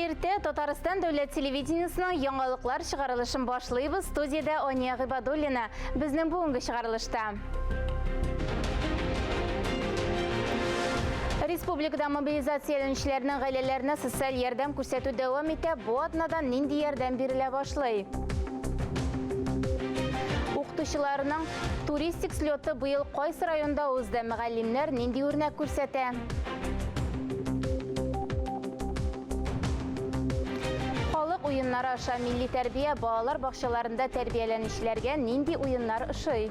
Хәерле иртә! Татарстан дәүләт телевидениесының яңалыклар чыгарылышын башлыйбыз. Студиядә Ания Гыйбадуллина. Безнең бүгенге чыгарылышта. Республикада мобилизацияләнүчеләрнең гаиләләренә социаль ярдәм күрсәтү дәвам итә. Бу атнадан нинди ярдәм бирелә башлый? Укытучыларның туристик слеты быел кайсы районда узды? Мөгаллимнәр нинди үрнәк күрсәтә? Халык уеннары аша милли тәрбия балалар бакчаларында тәрбияләнүчеләргә нинди уеннар ошый?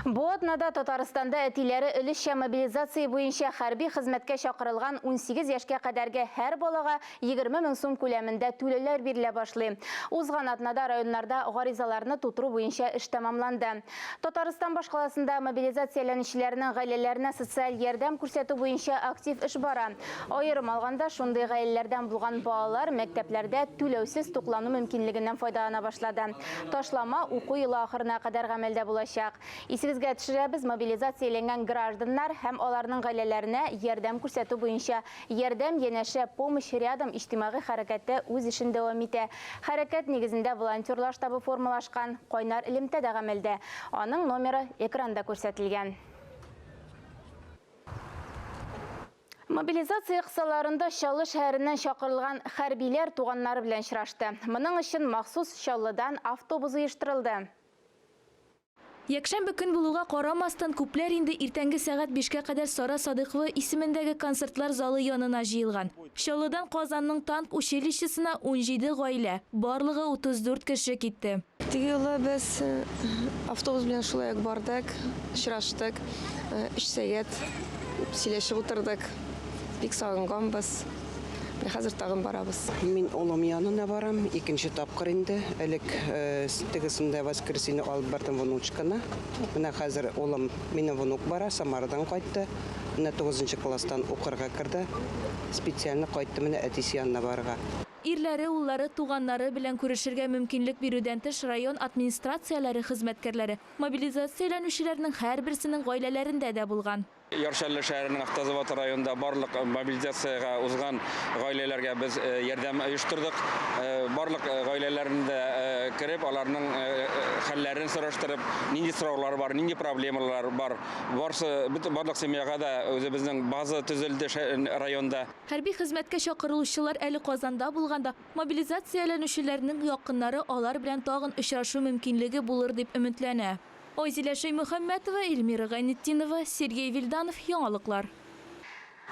Бу атнада Татарстанда әтиләре өлешчә мобилизация буенча хәрби хезмәткә чакырылган 18 яшькә кадәрге һәр балага 20 мең сум күләмендә түләүләр бирелә башлый. Узган атнада районнарда гаризаларны тутыру буенча эш тәмамланды. Татарстан башкаласында мобилизацияләнүчеләрнең гаиләләренә социаль ярдәм күрсәтү буенча актив эш бара. Аерым алганда, шундый гаиләләрдән булган балалар мәктәпләрдә түләүсез туклану мөмкинлегеннән файдалана башлады. Ташлама уку елы ахырына кадәр гамәлдә булачак. Исегезгә төшерәбез, мобилизацияләнгән гражданнар һәм аларның гаиләләренә ярдәм күрсәтү буенча Ярдәм янәшә, Помощь рядом иҗтимагый хәрәкәте үз эшен дәвам итә. Хәрәкәт нигезендә волонтерлар штабы формалашкан, кайнар элемтә дә гамәлдә. Аның номеры экранда күрсәтелгән. Мобилизация кысаларында Чаллы шәһәреннән чакырылган хәрбиләр туганнары белән очрашты. Моның өчен махсус Чаллыдан автобус оештырылды. Якшәмбе көн булуга карамастан, күпләр инде иртәнге сәгать бишкә кадәр Сара Садыйкова исемендәге концертлар залы янына җыелган. Чаллыдан Казанның танк училищесына 17 гаилә, барлыгы 34 кеше китте. Теге юлы без автобус белән шулай ук бардык, очраштык, өч сәгать сөйләшеп утырдык. Бик сагынганбыз. Менә хәзер тагын барабыз. Мин улым янына барам, икенче тапкыр инде. Элек тегесендә воскресенье алып бардым внучканы. Менә хәзер улым, минем внук бара, Самарадан кайтты. Менә тугызынчы класстан укырга керде. Специально кайтты менә әтисе янына барырга. Ирләре, уллары, туганнары белән күрешергә мөмкинлек бирүдән тыш, район администрацияләре хезмәткәрләре мобилизацияләнүчеләрнең һәрберсенең гаиләләрендә дә булган. Яр Чаллы шәһәренең Автозавод районында барлык мобилизациягә узган гаиләләргә без ярдәм оештырдык. Барлык гаиләләрне дә кереп, аларның хәлләрен сораштырып, нинди сораулар бар, нинди проблемалар бар. Барсы, барлык семьяга да үзебезнең база төзелде районда. Хәрби хезмәткә чакырылучылар әле Казанда булганда, мобилизацияләнүчеләрнең якыннары алар белән тагын очрашу мөмкинлеге булыр дип өметләнә. Айзилә Шәймөхәммәтова, Эльмира Гайнетдинова, Сергей Вильданов, Яңалыклар.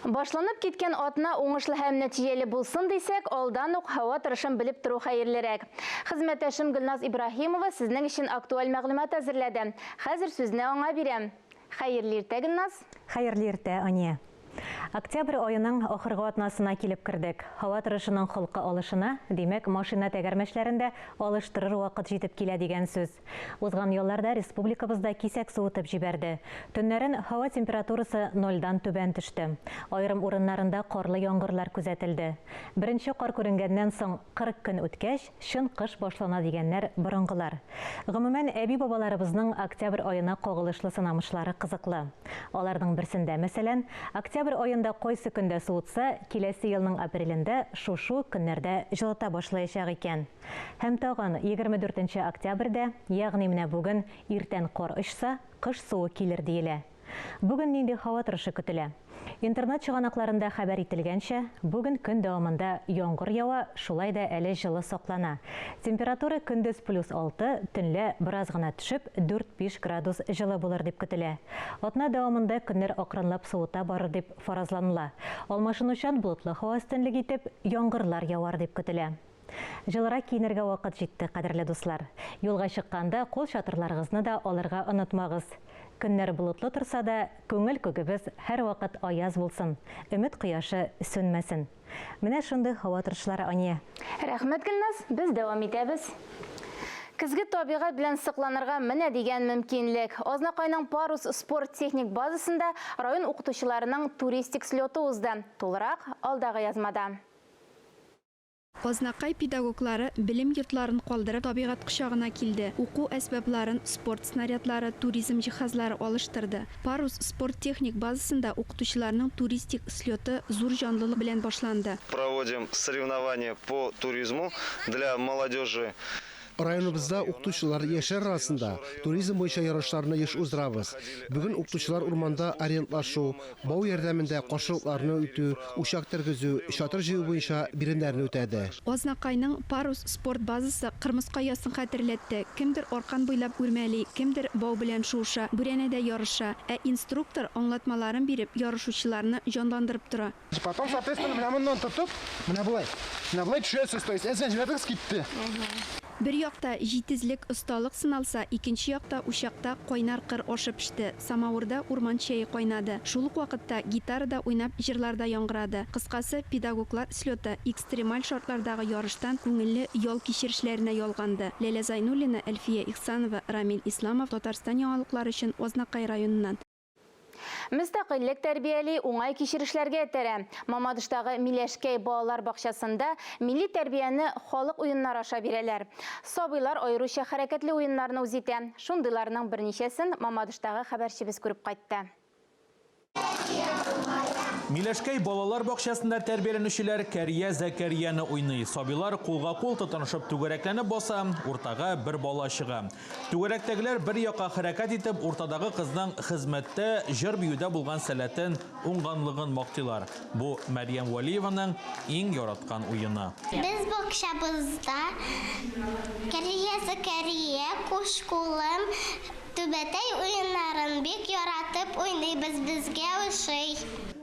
Башланып киткән атна уңышлы һәм нәтиҗәле булсын дисәк, алдан ук һава торышын белеп тору хәерлерәк. Хезмәттәшем Гөлназ Ибраһимова сезнең өчен актуаль мәгълүмат әзерләде. Хәзер сүзне аңа бирәм. Хәерле иртә, Гөлназ! Хәерле иртә, Ания. Октябрь аеның ахыргы атнасына килеп кердек. Һава торышының холкы алышына, димәк, машина тәгәрмәчләрен дә алыштырыр вакыт җитеп килә дигән сүз. Узган ялларда республикабызда кисәк суытып җибәрде. Төннәрен һава температурасы нольдан түбән төште. Аерым урыннарында карлы яңгырлар күзәтелде. Беренче кар күренгәннән соң 40 көн үткәч, чын кыш башлана дигәннәр борынгылар. Гомумән, әби-бабаларыбызның октябрь аена кагылышлы сынамышлары кызыклы. Аларның берсендә, мәсәлән, октябрь аенда кайсы көндә суытса, киләсе елның апрелендә шушы ук көннәрдә җылыта башлаячак икән. Һәм тагын, 24 нче октябрьдә, ягъни менә бүген иртән кар очса, кыш суы килер диелә. Бүген нинди һава торышы көтелә? Интернет чыганакларында хәбәр ителгәнчә, бүген көн дәвамында яңгыр ява, шулай да әле җылы саклана. Температура көндез плюс алты, төнлә бераз гына төшеп, дүрт-биш градус җылы булыр дип көтелә. Атна дәвамында көннәр акрынлап суыта барыр дип фаразланыла. Алмашынучан болытлы һава өстенлек итеп, яңгырлар явар дип көтелә. Җылырак киенергә вакыт җитте, кадерле дуслар. Юлга чыкканда кул чатырларыгызны да алырга онытмагыз. Көннәр болытлы торса да, күңел күгебез һәрвакыт аяз булсын, өмет кояшы сүнмәсен. Менә шундый һава торышлары, Ания. Рәхмәт, Гөлназ. Без дәвам итәбез. Көзге табигать белән сокланырга менә дигән мөмкинлек. Азнакайның Парус спорт-техник базасында район укытучыларының туристик слеты узды. Тулырак, алдагы язмада. Азнакай педагоглары белем йортларын калдырып табигать кочагына килде, уку әсбапларын спорт снарядлары, туризм җиһазлары алыштырды. Парус спорт-техник базасында укытучыларның туристик слеты зур җанлылык белән башланды. Проводим соревнования по туризму для молодежи. Районыбызда укытучылар, яшьләр арасында туризм буенча ярышларны еш уздырабыз. Бүген укытучылар урманда ориентлашу, бау ярдәмендә каршылыкларны үтү, учак тергезү, чатыр җыю буенча биремнәрне үтәде. Азнакайның Парус спорт базасы кырмыска оясын хәтерләтте, кемдер аркан буйлап үрмәли, кемдер бау белән шуыша, бүрәнәдә ярыша, ә инструктор, аңлатмаларын биреп, ярышучыларны җанландырып тора. Потом, соответственно, менә моннан тотып, менә болай. Менә болай төшәсез, то есть әзгә җибәрдегез, китте. Бер якта җитезлек, осталык сыналса, икенче якта учакта кайнар кыр ашы пеште, самавырда урман чәе кайнады. Шул ук вакытта гитарада уйнап җырлар да яңгырады. Кыскасы, педагоглар слеты экстремаль шартлардагы ярыштан күңелле ял кичерешләренә ялганды. Ләлә Зайнуллина, Әлфия Ихсанова, Рамил Исламов, Татарстан яңалыклары өчен Азнакай районыннан. Мөстәкыйльлек тәрбияли, уңай кичерешләргә этәрә. Мамадыштагы Миләшкәй балалар бакчасында милли тәрбияне халык уеннары аша бирәләр. Сабыйлар аеруча хәрәкәтле уеннарны үз итә. Шундыйларның берничәсен Мамадыштагы хәбәрчебез күреп кайтты. Миләшкәй балалар бакчасында тәрбияләнүчеләр Кәрия Зәкәрияне уйный. Сабыйлар кулга-кул тотынышып түгәрәкләнеп баса, уртага бер бала чыга. Түгәрәктәгеләр бер якка хәрәкәт итеп, уртадагы кызның хезмәттә, җыр-биюдә булган сәләтен, уңганлыгын мактыйлар. Бу Мәрьям Вәлиеваның иң яраткан уены. Без бакчабызда Кәрия Зәкәрия, Куш кулым, Түбәтәй уеннарын бик яратып уйныйбыз, безгә ошый.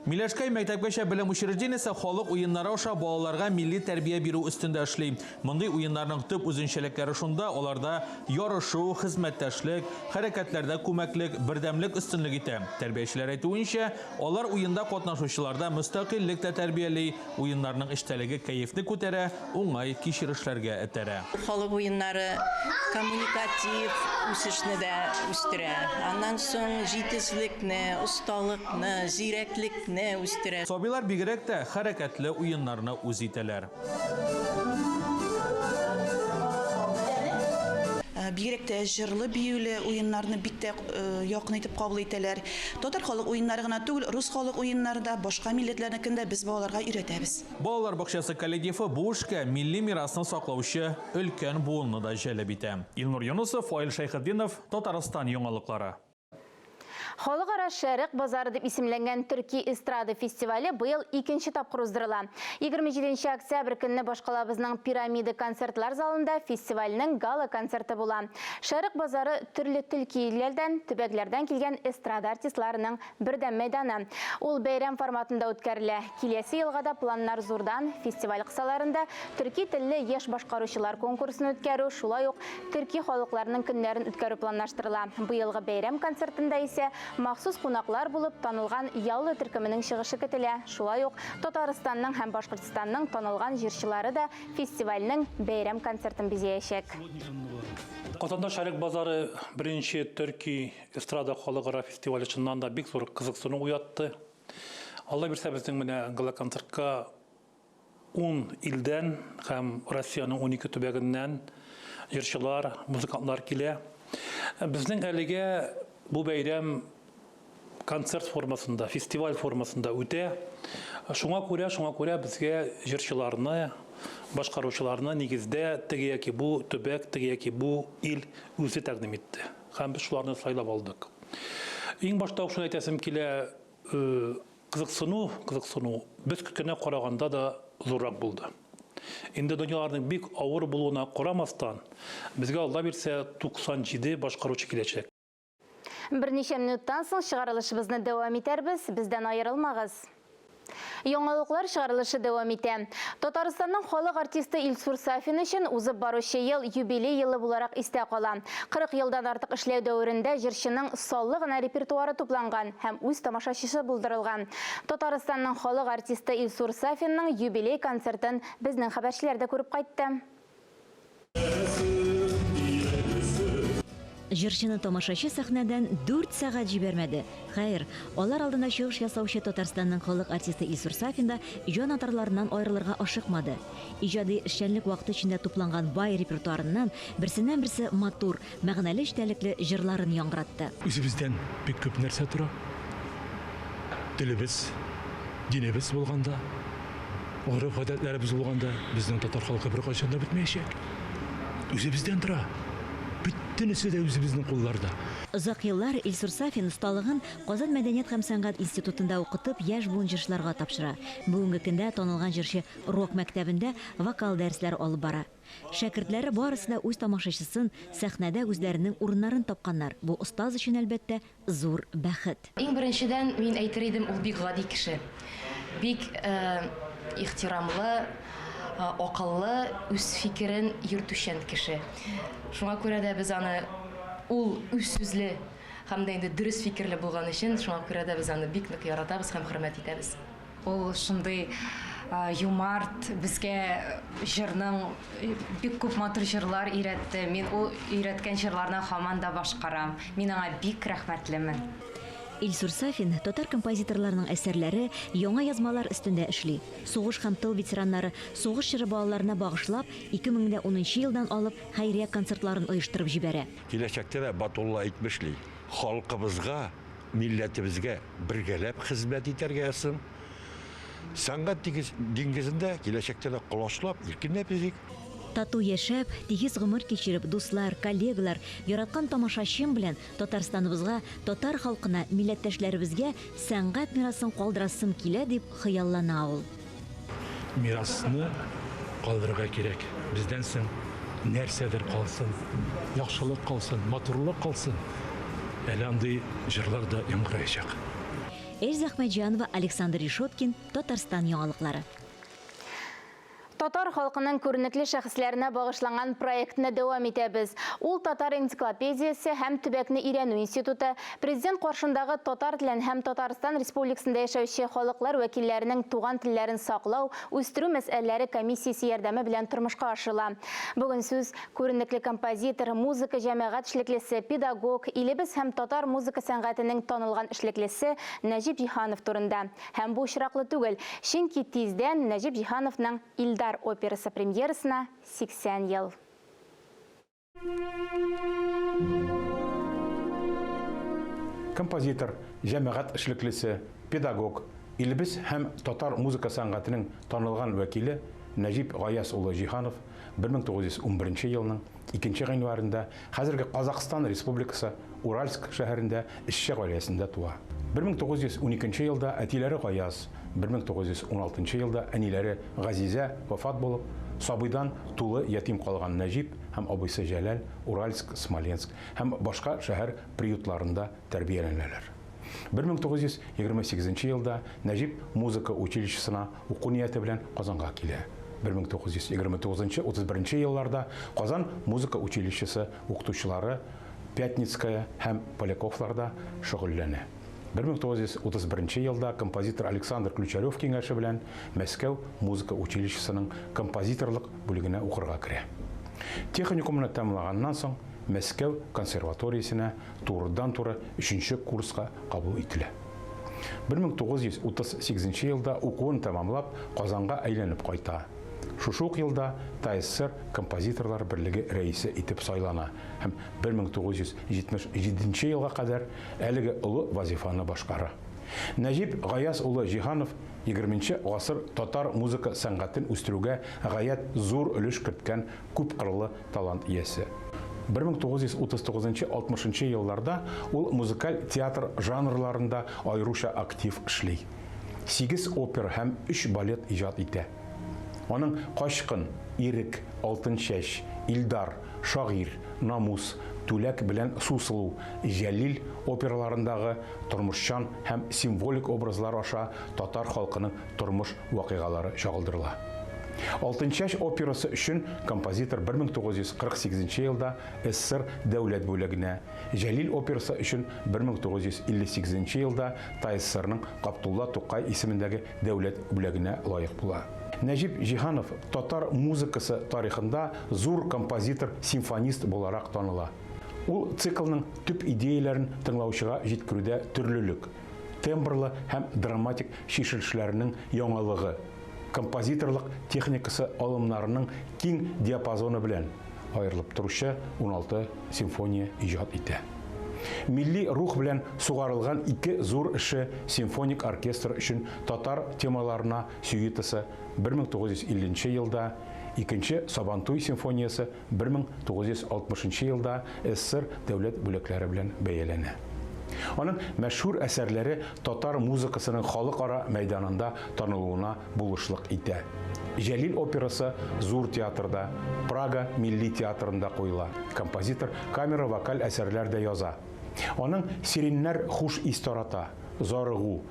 Миләшкәй мәктәпкәчә белем учреждениесе халык уеннары аша балаларга милли тәрбия бирү өстендә эшли. Мондый уеннарның төп үзенчәлекләре шунда, аларда ярышу, хезмәттәшлек, хәрәкәтләрдә күмәклек, бердәмлек өстенлек итә. Тәрбиячеләр әйтүенчә, алар уенда катнашучыларда мөстәкыйльлек тә тәрбияли, уеннарның эчтәлеге кәефне күтәрә, уңай кичерешләргә этәрә. Халык уеннары коммуникатив үсешне дә үстерә. Аннан соң җитезлекне, осталыкны, зирәклекне үстерә. Сабыйлар бигрәк тә хәрәкәтле уеннарны үз итәләр. Бигрәк тә җырлы-биюле уеннарны бик тә якын итеп кабул итәләр. Татар халык уеннары гына түгел, рус халык уеннары да, башка милләтләрнекен дә без балаларга өйрәтәбез. Балалар бакчасы коллективы бу эшкә милли мирасны саклаучы өлкән буынны да җәлеп итә. Илнур Юнысов, Фаил Шәйхетдинов, Татарстан яңалыклары. Халыкара Шәрык базары дип исемләнгән төрки эстрада фестивале быел икенче тапкыр уздырыла. 27 октябрь көнне башкалабызның Пирамида концертлар залында фестивальнең гала-концерты була. Шәрык базары төрле төрки илләрдән, төбәкләрдән килгән эстрада артистларының бердәм мәйданы. Ул бәйрәм форматында үткәрелә. Киләсе елга да планнар зурдан. Фестиваль кысаларында төрки телле яшь башкаручылар конкурсын үткәрү, шулай ук төрки халыкларның көннәрен үткәрү планлаштырыла. Быелгы бәйрәм концертында исә махсус кунаклар булып танылган Ялла төркеменең чыгышы көтелә. Шулай ук Татарстанның һәм Башкортстанның танылган җырчылары да фестивальнең бәйрәм концертын бизәячәк. Казанда Шәрык базары беренче төрки эстрада халыкара фестивале чыннан да бик зур кызыксыну уятты. Алла бирсә, безнең менә гала-концертка ун илдән һәм Россиянең 12 төбәгеннән җырчылар, музыкантлар килә. Безнең әлегә бу бәйрәм концерт формасында, фестиваль формасында үтә. Шуңа күрә, шуңа күрә безгә җырчыларны, башкаручыларны нигездә теге яки бу төбәк, теге яки бу ил үзе тәкъдим итте. Һәм без шуларны сайлап алдык. Иң башта ук шуны әйтәсем килә, кызыксыну, кызыксыну без көткәннән караганда да зуррак булды. Инде дөньяларның бик авыр булуына карамастан, безгә Алла бирсә 97 башкаручы киләчәк. Берничә минуттан соң чыгарылышыбызны дәвам итәрбез, бездән аерылмагыз. Яңалыклар чыгарылышы дәвам итә. Татарстанның халык артисты Илсур Сафин өчен узып баручы ел юбилей елы буларак истә кала. 40 елдан артык эшләү дәверендә җырчының саллы гына репертуары тупланган һәм үз тамашачысы булдырылган. Татарстанның халык артисты Илсур Сафинның юбилей концертын безнең хәбәрчеләр дә күреп кайтты. Җырчыны тамашачы сәхнәдән дүрт сәгать җибәрмәде. Хәер, алар алдында чыгыш ясаучы Татарстанның халык артисты Илсур Сафин да җанатарларыннан аерылырга ашыкмады. Иҗади эшчәнлек вакыты эчендә тупланган бай репертуарыннан берсеннән-берсе матур, мәгънәле эчтәлекле җырларын яңгыратты. Үзебездән бик күп нәрсә тора. Телебез, динебез булганда, гореф-гадәтләребез булганда, безнең татар халкы беркайчан да бетмәячәк. Үзебездән тора. Бөтенесе дә үзебезнең кулларда. Озак еллар Илсур Сафин осталыгын Казан мәдәният һәм сәнгать институтында укытып, яшь буын җырчыларга тапшыра. Бүгенге көндә танылган җырчы рок мәктәбендә вокал дәресләре алып бара. Шәкертләре барысы да үз тамашачысын, сәхнәдә үзләренең урыннарын тапканнар. Бу остаз өчен, әлбәттә, зур бәхет. Иң беренчедән, мин әйтер идем, ул бик гади кеше. Бик ихтирамлы, акыллы, үз фикерен йөртүчән кеше. Шуңа күрә дә без аны, ул үз сүзле һәм дә инде дөрес фикерле булган өчен, шуңа күрә дә без аны бик нык яратабыз һәм хөрмәт итәбез. Ул шундый юмарт, безгә җырның бик күп матур җырлар өйрәтте. Мин ул өйрәткән җырларны һаман да башкарам. Мин аңа бик рәхмәтлемен. Илсур Сафин татар композиторларының әсәрләре, яңа язмалар өстендә эшли. Сугыш һәм тыл ветераннары, сугыш чоры балаларына багышлап, 2010 нчы елдан алып хәйрия концертларын оештырып җибәрә. Киләчәктә дә, Батулла әйтмешли, халкыбызга Милләтебезгә бергәләп хезмәт итәргә язсын. Сәнгать диңгезендә киләчәктә дә колачлап, иркенләп йөзик. Тату яшәп, тигез гомер кичереп, дуслар, коллегалар, яраткан тамашачым белән Татарстаныбызга, татар халкына, милләттәшләребезгә сәнгать мирасын калдырасым килә, дип хыяллана ул. Мирасны калдырырга кирәк. Бездән соң нәрсәдер калсын, яхшылык калсын, матурлык калсын. Әле андый җырлар да яңгыраячак. Эльза Әхмәтҗанова, Александр Решеткин, Татарстан яңалыклары. Татар халкының күренекле шәхесләренә багышланган проектны дәвам итәбез. Ул Татар энциклопедиясе һәм төбәкне өйрәнү институты, Президент каршындагы татар телен һәм Татарстан Республикасында яшәүче халыклар вәкилләренең туган телләрен саклау, үстерү мәсьәләләре комиссиясе ярдәме белән тормышка ашырыла. Бүген сүз күренекле композитор, музыка җәмәгать эшлеклесе, педагог, илебез һәм татар музыка сәнгатенең танылган эшлеклесе Нәҗип Җиһанов турында. Һәм бу очраклы түгел, чөнки тиздән Нәҗип Җиһановның Илдар операсы премьерасына 80 ел. Композитор, җәмәгать эшлеклесе, педагог, илебез һәм татар музыка сәнгатенең танылган вәкиле Нәҗип Гаяз улы Җиһанов 1911 елның 2 гыйнварында хәзерге Казахстан Республикасы Уральск шәһәрендә эшче гаиләсендә туа. 1912 елда әтиләре Гаяз, 1916 елда әниләре Газизә вафат булып, сабыйдан тулы ятим калган Нәҗип һәм абыйсы Җәләл Уральск, Смоленск һәм башка шәһәр приютларында тәрбияләнәләр. 1928 елда Нәҗип музыка училищесына уку нияте белән Казанга килә. 1929-31 елларда Казан музыка училищесы укытучылары Пятницкая һәм Поляковларда шөгыльләнә. 1931 елда композитор Александр Ключарев киңәше белән Мәскәү музыка училищесының композиторлык бүлегенә укырга керә. Техникумны тәмамлаганнан соң Мәскәү консерваториясенә турыдан-туры өченче курска кабул ителә. 1938 елда укуын тәмамлап, Казанга әйләнеп кайта. Шушы ук елда ТАССР Композиторлар берлеге рәисе итеп сайлана һәм 1977 елга кадәр әлеге олы вазифаны башкара. Нәҗип Гаяз улы Җиһанов егерменче гасыр татар музыка сәнгатен үстерүгә гаять зур өлеш керткән күпкырлы талант иясе. 1939 60 елларда ул музыкаль театр жанрларында аеруча актив эшли. Сигез опера һәм өч балет иҗат итә. Аның Качкын, Ирек, Алтынчәч, Илдар, Шагыйрь, Намус, Түләк белән Сусылу, Җәлил операларындагы тормышчан һәм символик образлар аша татар халкының тормыш вакыйгалары чагылдырыла. Алтынчәч операсы өчен композитор 1948 елда СССР Дәүләт бүләгенә, Җәлил операсы өчен 1958 елда ТАССРның Габдулла Тукай исемендәге Дәүләт бүләгенә лаек була. Нәҗип Җиһанов татар музыкасы тарихында зур композитор-симфонист буларак таныла. Ул циклның төп идеяләрен тыңлаучыга җиткерүдә төрлелек, тембрлы һәм драматик чишелешләренең яңалыгы, композиторлык техникасы алымнарының киң диапазоны белән аерылып торучы 16 симфония иҗат итә. Милли рух белән сугарылган ике зур эше симфоник оркестр өчен татар темаларына сюитасы 1950 нче елда, икенче Сабантуй симфониясе 1960 нчы елда СССР дәүләт бүләкләре белән бәяләнә. Аның мәшһүр әсәрләре татар музыкасының халыкара мәйданында танылуына булышлык итә. Җәлил операсы Зур театрда, Прага милли театрында куела. Композитор камера-вокаль әсәрләр дә яза. Аның Сиреньнәр хуш ис тарата, Зарыгу,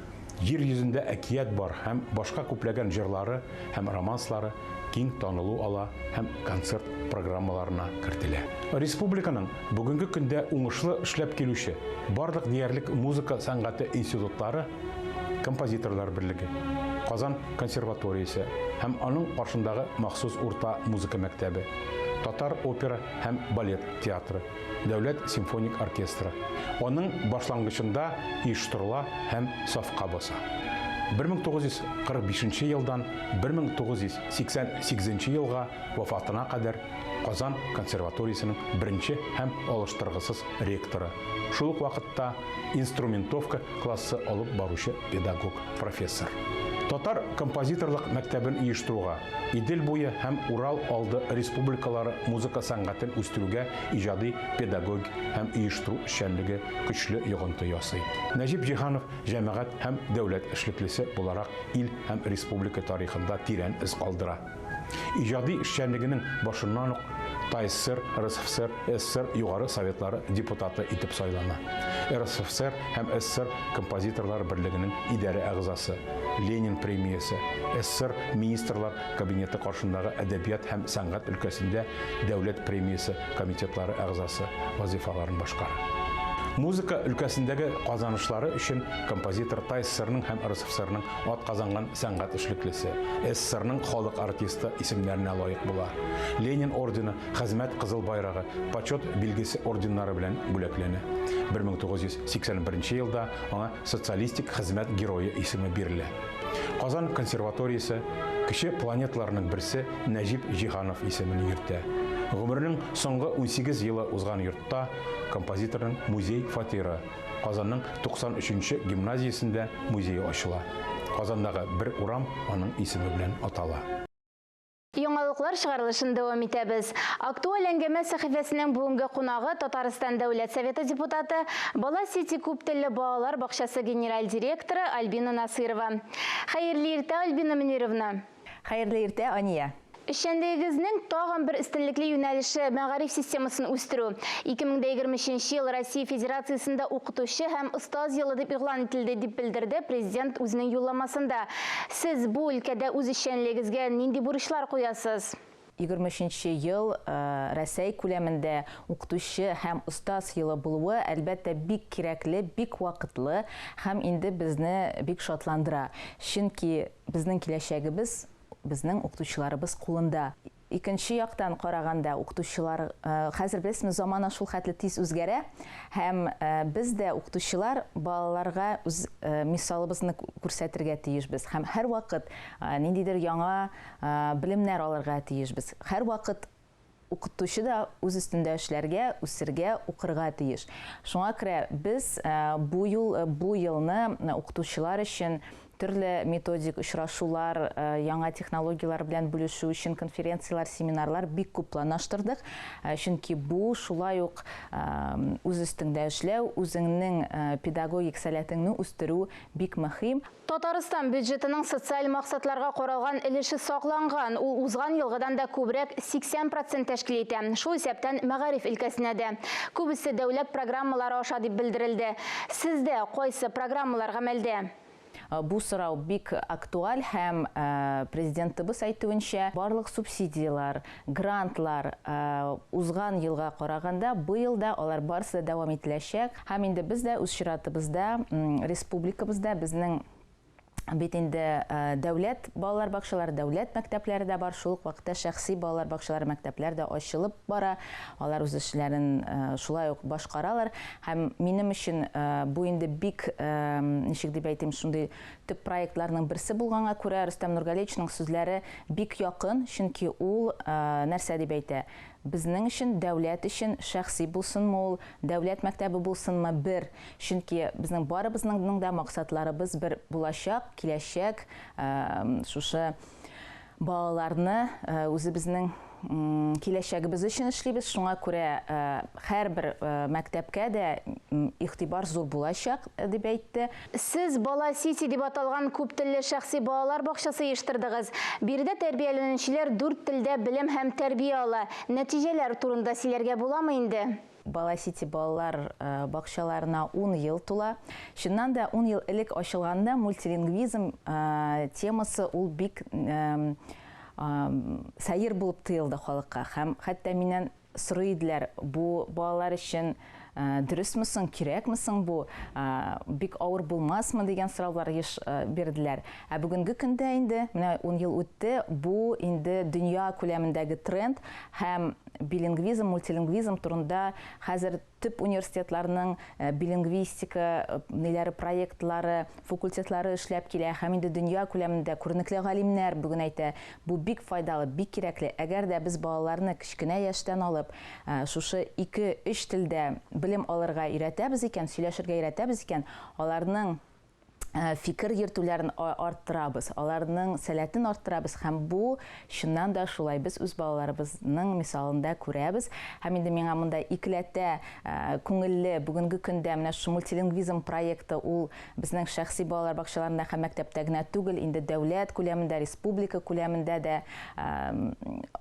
Җир йөзендә әкият бар һәм башка күпләгән җырлары һәм романслары киң танылу ала һәм концерт программаларына кертелә. Республиканың бүгенге көндә уңышлы эшләп килүче барлык диярлек музыка сәнгате институтлары Композиторлар берлеге, Казан консерваториясе һәм аның каршындагы махсус урта музыка мәктәбе, Татар опера һәм балет театры, Дәүләт симфоник оркестры аның башлангычында оештырыла һәм сафка баса. 1945 елдан 1988 елга вафатына кадәр Казан консерваториясенең беренче һәм алыштыргысыз ректоры, шул ук вакытта инструментовка классы алып баручы педагог, профессор. Татар композиторлык мәктәбен оештыруга, Идел буе һәм Урал алды республикалары музыка сәнгатен үстерүгә иҗади педагогик һәм оештыру эшчәнлеге көчле йогынты ясый. Нәҗип Җиһанов җәмәгать һәм дәүләт эшлеклесе буларак ил һәм республика тарихында тирән эз калдыра. Иҗади эшчәнлегенең башыннан ук ТАССР, РСФСР, СССР Югары Советлары депутаты итеп сайлана. РСФСР һәм СССР Композиторлар берлегенең идарә әгъзасы, Ленин премиясе, СССР Министрлар Кабинеты каршындагы әдәбият һәм сәнгать өлкәсендә дәүләт премиясе комитетлары әгъзасы вазыйфаларын башкара. Музыка өлкәсендәге казанышлары өчен композитор ТАССРның һәм РСФСРның Атказанган сәнгать эшлеклесе, СССРның халык артисты исемнәренә лаек була. Ленин ордены, Хезмәт Кызыл Байрагы, Почет билгесе орденнары белән бүләкләнә. 1981 елда аңа Социалистик Хезмәт Герое исеме бирелә. Казан консерваториясе кече планеталарның берсе Нәҗип Җиһанов исемен йөртә. Гомеренең соңгы 18 елы узган йортта композиторның музей-фатиры, Казанның 93 нче гимназиясендә музее ачыла. Казандагы бер урам аның исеме белән атала. Яңалыклар чыгарылышын дәвам итәбез. Актуаль әңгәмә сәхифәсенең бүгенге кунагы Татарстан Дәүләт Советы депутаты, Бала Сити күп телле балалар бакчасы генераль директоры Альбина Насыйрова. Хәерле иртә, Альбина Мөнировна! Хәерле иртә, Ания! Эшчәнлегегезнең тагын бер өстенлекле юнәлеше, мәгариф системасын үстерү. 2023 ел Россия Федерациясендә укытучы һәм остаз елы дип игълан ителде, дип белдерде Президент үзенең юлламасында. Сез бу өлкәдә үз эшчәнлегегезгә нинди бурычлар куясыз? 23 нче ел Рәсәй күләмендә укытучы һәм остаз елы булуы, әлбәттә, бик кирәкле, бик вакытлы һәм инде безне бик шатландыра. Чөнки безнең киләчәгебез безнең укытучыларыбыз кулында. Икенче яктан караганда, укытучылар, хәзер беләсезме, замана шул хәтле тиз үзгәрә, һәм без дә, укытучылар, балаларга үз мисалыбызны күрсәтергә тиешбез һәм һәрвакыт ниндидер яңа белемнәр алырга тиешбез. Һәрвакыт Укытучы да үз өстендә эшләргә, үсергә, укырга тиеш. Шуңа күрә без бу юл, бу елны укытучылар өчен төрле методик очрашулар, яңа технологияләр белән бүлешү өчен конференцияләр, семинарлар бик күп планлаштырдык. Чөнки бу шулай ук үз өстеңдә эшләү, үзеңнең педагогик сәләтеңне үстерү бик мөһим. Татарстан бюджетының социаль максатларга каралган өлеше сакланган, ул узган елгыдан да күбрәк, 80 процент тәшкил итә, шул исәптән мәгариф өлкәсенә дә. Күбесе дәүләт программалары аша дип белдерелде. Сездә кайсы программалар гамәлдә? Бу сорау бик актуаль һәм, Президентыбыз әйтүенчә, барлык субсидияләр, грантлар узган елга караганда, быел да алар барысы да дәвам ителәчәк. Һәм инде без дә үз чиратыбызда республикабызда безнең Бит инде дәүләт балалар бакчалары, дәүләт мәктәпләре дә бар, шул ук вакытта шәхси балалар бакчалары, мәктәпләр дә ачылып бара. Алар үз эшләрен шулай ук башкаралар. Һәм минем өчен бу инде бик, ничек дип әйтим, шундый төп проектларның берсе булганга күрә, Рөстәм Нургалиевичның сүзләре бик якын, чөнки ул нәрсә дип әйтә? Безнең өчен, дәүләт өчен, шәхси булсынмы ул, дәүләт мәктәбе булсынмы, бер. Чөнки безнең барыбызның да максатларыбыз бер булачак, киләчәк, шушы балаларны үзебезнең киләчәгебез өчен эшлибез. Шуңа күрә һәрбер мәктәпкә дә игътибар зур булачак, дип әйтте. Сез Бала Сити дип аталган күптелле шәхси балалар бакчасы оештырдыгыз. Биредә тәрбияләнүчеләр дүрт телдә белем һәм тәрбия ала. Нәтиҗәләр турында сөйләргә буламы инде? Бала Сити балалар бакчаларына ун ел тула. Чыннан да, ун ел элек ачылганда мультилингвизм темасы ул бик сәер булып тоелды халыкка. Һәм хәтта миннән сорый иделәр, бу балалар өчен дөресме соң, кирәкме соң бу, бик авыр булмасмы дигән сораулар еш бирделәр. Ә бүгенге көндә инде, менә ун ел үтте, бу инде дөнья күләмендәге тренд һәм билингвизм, мультилингвизм турында хәзер төп университетларның билингвистика ниләре, проектлары, факультетлары эшләп килә һәм инде дөнья күләмендә күренекле галимнәр бүген әйтә, бу бик файдалы, бик кирәкле. Әгәр дә без балаларны кечкенә яшьтән алып, шушы ике-өч телдә белем алырга өйрәтәбез икән, сөйләшергә өйрәтәбез икән, аларның фикер йөртүләрен арттырабыз, аларның сәләтен арттырабыз һәм бу чыннан да шулай без үз балаларыбызның мисалында күрәбез. Һәм инде миңа монда икеләтә күңелле бүгенге көндә менә шушы мультилингвизм проекты ул безнең шәхси балалар бакчаларында һәм мәктәптә генә түгел, инде дәүләт күләмендә, республика күләмендә дә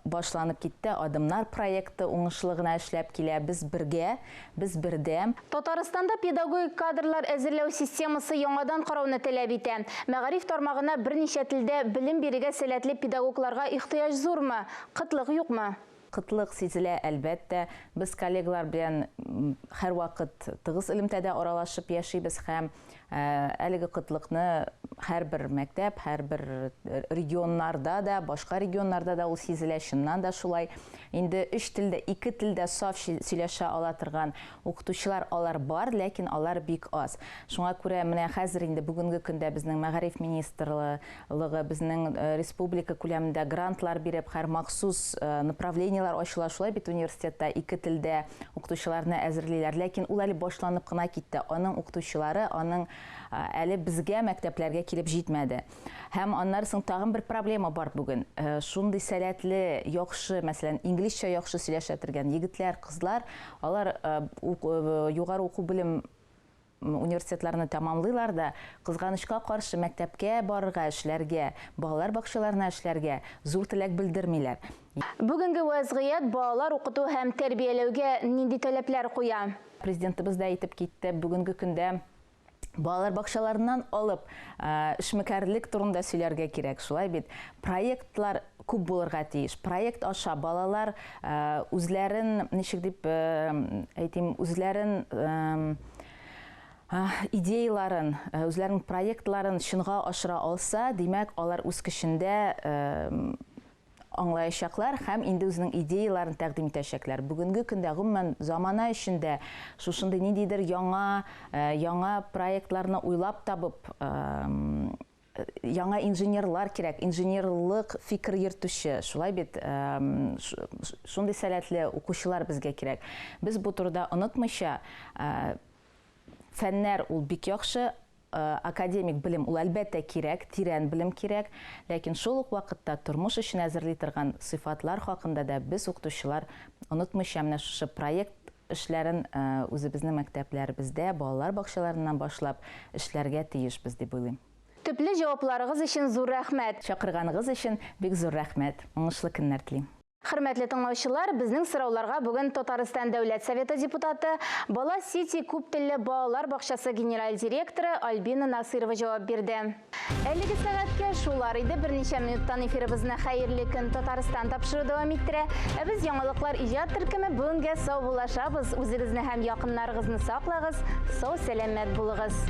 башланып китте. Адымнар проекты уңышлы гына эшләп килә. Без бергә, без бердәм. Татарстанда педагогик кадрлар әзерләү системасы яңадан карауны таләп итә. Мәгариф тармагына берничә телдә белем бирергә сәләтле педагогларга ихтыяҗ зурмы? Кытлык юкмы? Кытлык сизелә, әлбәттә. Без коллегалар белән һәрвакыт тыгыз элемтәдә аралашып яшибез һәм әлеге кытлыкны һәрбер мәктәп, һәрбер регионнарда да, башка регионнарда да ул сизелә, чыннан да шулай. Инде өч телдә, ике телдә саф сөйләшә ала торган укытучылар алар бар, ләкин алар бик аз. Шуңа күрә менә хәзер инде бүгенге көндә безнең мәгариф министрлыгы, безнең республика күләмендә грантлар биреп, һәр махсус направлениелар ачыла, шулай бит университетта ике телдә укытучыларны әзерлиләр. Ләкин ул әле башланып кына китте. Аның укытучылары, аның әле безгә мәктәпләргә килеп җитмәде. Һәм аннары соң тагын бер проблема бар бүген. Шундый сәләтле, яхшы, мәсәлән, инглизчә яхшы сөйләшә торган егетләр, кызлар, алар югары уку белем университетларны тәмамлыйлар да, кызганычка каршы мәктәпкә барырга, эшләргә, балалар бакчаларына эшләргә зур теләк белдермиләр. Бүгенге вазгыять балалар укыту һәм тәрбияләүгә нинди таләпләр куя? Президентыбыз да әйтеп китте, бүгенге көндә балалар бакчаларыннан алып, эшмәкәрлек турында сөйләргә кирәк, шулай бит. Проектлар күп булырга тиеш. Проект аша балалар үзләрен, ничек дип әйтим, үзләрен идеяларын, үзләренең проектларын чынга ашыра алса, димәк, алар үз көчендә аңлаячаклар һәм инде үзенең идеяларын тәкъдим итәчәкләр. Бүгенге көндә гомумән замана эчендә шушындый ниндидер яңа проектларны уйлап табып, яңа инженерлар кирәк, инженерлык фикер йөртүче, шулай бит, шундый сәләтле укучылар безгә кирәк. Без бу турыда онытмыйча, фәннәр ул бик яхшы, академик белем ул әлбәттә кирәк, тирән белем кирәк, ләкин шул ук вакытта тормыш өчен әзерли торган сыйфатлар хакында да без укытучылар онытмыйча менә шушы проект эшләрен үзебезнең мәктәпләребездә, балалар бакчаларыннан башлап эшләргә тиешбез дип уйлыйм. Төпле җавапларыгыз өчен зур рәхмәт. Чакырганыгыз өчен бик зур рәхмәт. Уңышлы көннәр телим. Хөрмәтле тыңлаучылар, безнең сорауларга бүген Татарстан Дәүләт Советы депутаты, Бала Сити күп телле балалар бакчасы генераль директоры Альбина Насырова җавап бирде. Әлеге сәгатькә шулар иде. Берничә минуттан эфирыбызны Хәерле көн Татарстан тапшыру дәвам иттерә. Ә без яңалыклар иҗат төркеме бүгенгә саубуллашабыз. Үзегезне һәм якыннарыгызны саклагыз, сау сәламәт булыгыз.